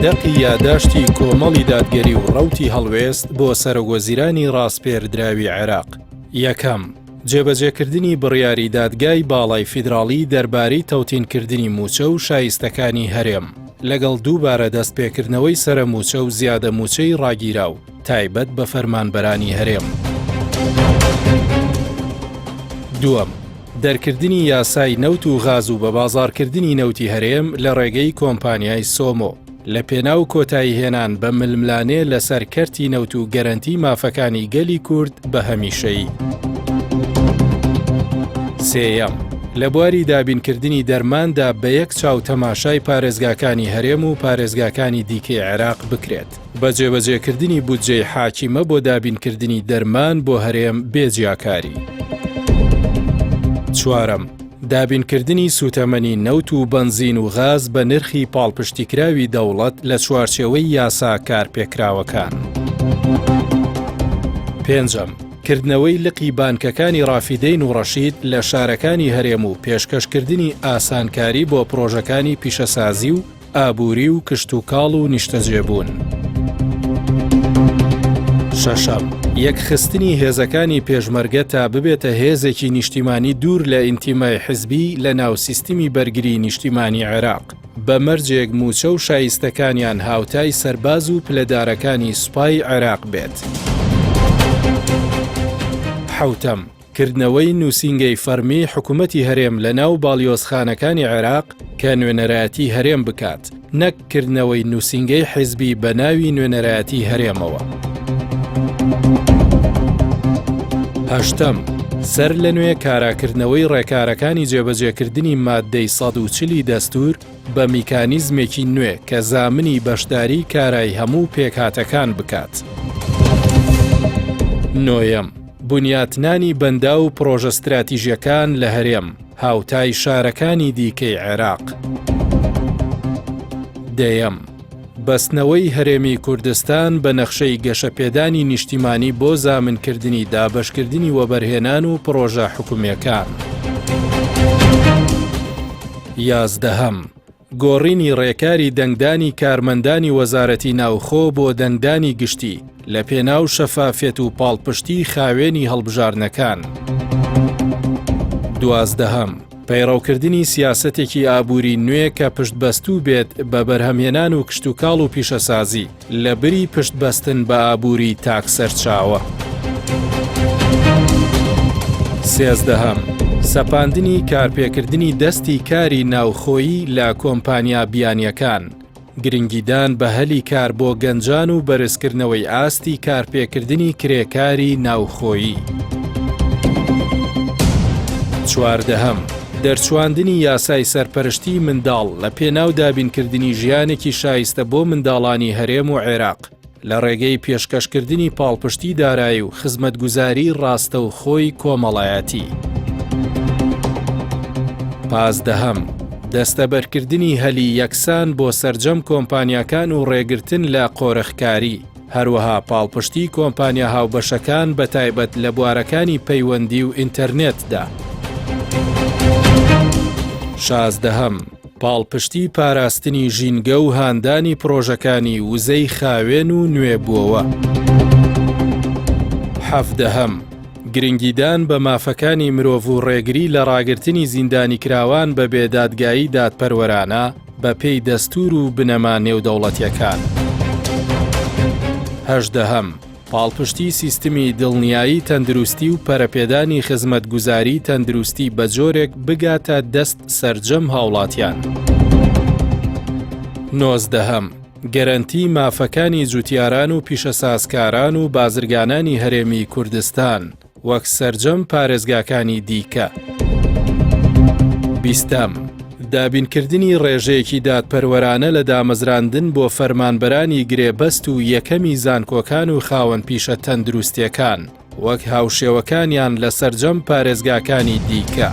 دەقی یاداشتی کۆمەڵی دادگەری و ڕەوتی هەڵوێست بۆ سەرۆکوەزیرانی ڕاسپێردراوی عێراق. یەکەم، جێبەجێکردنی بڕیاری دادگای باڵای فیدراڵی دەربارەی تەوتینکردنی مووچە و شایستەکانی هەرێم، لەگەڵ دووبارە دەستپێکردنەوەی سەرەمووچە و زیادە مووچەی ڕاگیراو تایبەت بە فەرمانبەرانی هەرێم. دووەم، دەرکردنی یاسای نەوت و غاز و بەبازاڕکردنی نەوتی هەرێم لە ڕێگەی کۆمپانیای سۆمۆ، لە پێناو کۆتاییهێنان بە ململانێ لەسەر کەرتی نەوت و گەرەنتی مافەکانی گەلی کورد بە هەمیشەیی. سێیەم، لە بواری دابینکردنی دەرماندا بە یەک چاو تەماشای پارێزگاکانی هەرێم و پارێزگاکانی دیکەی عێراق بکرێت. بە جێبەجێکردنی بودجەی حاکیمە بۆ دابینکردنی دەرمان بۆ هەرێم بێ جیاکاری. چوارەم، دابینکردنی سووتەمەنی نەوت و بەنزین و غاز بە نرخی پاڵپشتیکراوی دەوڵەت لە چوارچێوەی یاسا کارپێکراوەکان. پێنجەم، کردنەوەی لقی بانکەکانی ڕافیدەین و ڕەشید لە شارەکانی هەرێم و پێشکەشکردنی ئاسانکاری بۆ پڕۆژەکانی پیشەسازی و ئابووری و کشتوکاڵ و نیشتەجێبوون. شەشەم، یەکخستنی هێزەکانی پێشمەرگە تا ببێتە هێزێکی نیشتیمانی دوور لە ئینتیمای حزبی لە ناو سیستمی بەرگری نیشتیمانی عێراق، بە مەرجێک مووچە و شایستەکانیان هاوتای سەرباز و پلەدارەکانی سوپای عێراق بێت. حەوتەم، کردنەوەی نووسینگەی فەڕمی حکومەتی هەرێم لە ناو باڵیۆزخانەکانی عێراق کە نوێنەرایەتی هەرێم بکات، نەک کردنەوەی نووسینگەی حیزبی بە ناوی نوێنەرایەتی هەرێمەوە. هەشتەم، سەر لە نوێ کاراکردنەوەی ڕێکارەکانی جێبەجێکردنی ماددەی 140 ی دەستوور بە میکانیزمێکی نوێ کە زامنی بەشداری کارای هەموو پێکهاتەکان بکات. نۆیەم، بنیاتنانی بەنداو و پڕۆژە ستراتیژیەکان لە هەرێم، هاوتای شارەکانی دیکەی عێراق. دەیەم، بەستنەوەی هەرێمی کوردستان بە نەخشەی گەشەپێدانی نیشتیمانی بۆ زامنکردنی دابەشکردنی وەبەرهێنان و پڕۆژە حکومیەکان. یازدەهەم، گۆڕینی ڕێکاری دەنگدانی کارمەندانی وەزارەتی ناوخۆ بۆ دەنگدانی گشتی لە پێناو شەفافیەت و پاڵپشتی خاوێنی هەڵبژاردنەکان. دوازدەهەم، پەیڕەوکردنی سیاسەتێکی ئابووری نوێ کە پشتبەستوو بێت بە بەرهەمهێنان و کشتوکاڵ و پیشەسازی، لە بری پشت بەستن بە ئابووری تاک سەرچاوە. سێزدەهەم، سەپاندنی کارپێکردنی دەستی کاری ناوخۆیی لە کۆمپانیا بیانییەکان، گرنگیدان بە هەلی کار بۆ گەنجان و بەرزکردنەوەی ئاستی کارپێکردنی کرێکاری ناوخۆیی. چواردەهەم، دەرچواندنی یاسای سەرپەرشتیی منداڵ لە پێناو دابینکردنی ژیانێکی شایستە بۆ منداڵانی هەرێم و عێراق لە ڕێگەی پێشکەشکردنی پاڵپشتی دارایی و خزمەتگوزاریی ڕاستەوخۆی کۆمەڵایەتی. پازدەهەم، دەستەبەرکردنی هەلی یەکسان بۆ سەرجەم کۆمپانیاکان و ڕێگرتن لە قۆرخکاری، هەروەها پاڵپشتی کۆمپانیا هاوبەشەکان بەتایبەت لە بوارەکانی پەیوەندی و ئینتەرنێتدا. شازدەهەم، پاڵپشتی پاراستنی ژینگە و هاندانی پڕۆژەکانی وزەی خاوێن و نوێبووەوە. حەڤدەهەم، گرنگیدان بە مافەکانی مرۆڤ و ڕێگری لە ڕاگرتنی زیندانیکراوان بە بێ دادگایی دادپەروەرانە، بە پێی دەستوور و بنەما نێودەوڵەتیەکان. هەژدەهەم، پاڵپشتی سیستمی دڵنیایی تەندروستی و پەرەپێدانی خزمەتگوزاری تەندروستی بە جۆرێک بگاتە دەست سەرجەم هاوڵاتیان. نۆزدەهەم، گەرەنتی مافەکانی جوتیاران و پیشەسازکاران و بازرگانانی هەرێمی کوردستان. وەک سەرجەم پارێزگاکانی دیکە. بیستەم، دابینکردنی ڕێژەیەکی دادپەروەرانە لە دامەزراندن بۆ فەرمانبەرانی گرێبەست و یەکەمی زانکۆکان و خاوەن پیشە تەندروستیەکان وەک هاوشێوەکانیان لە سەرجەم پارێزگاکانی دیکە.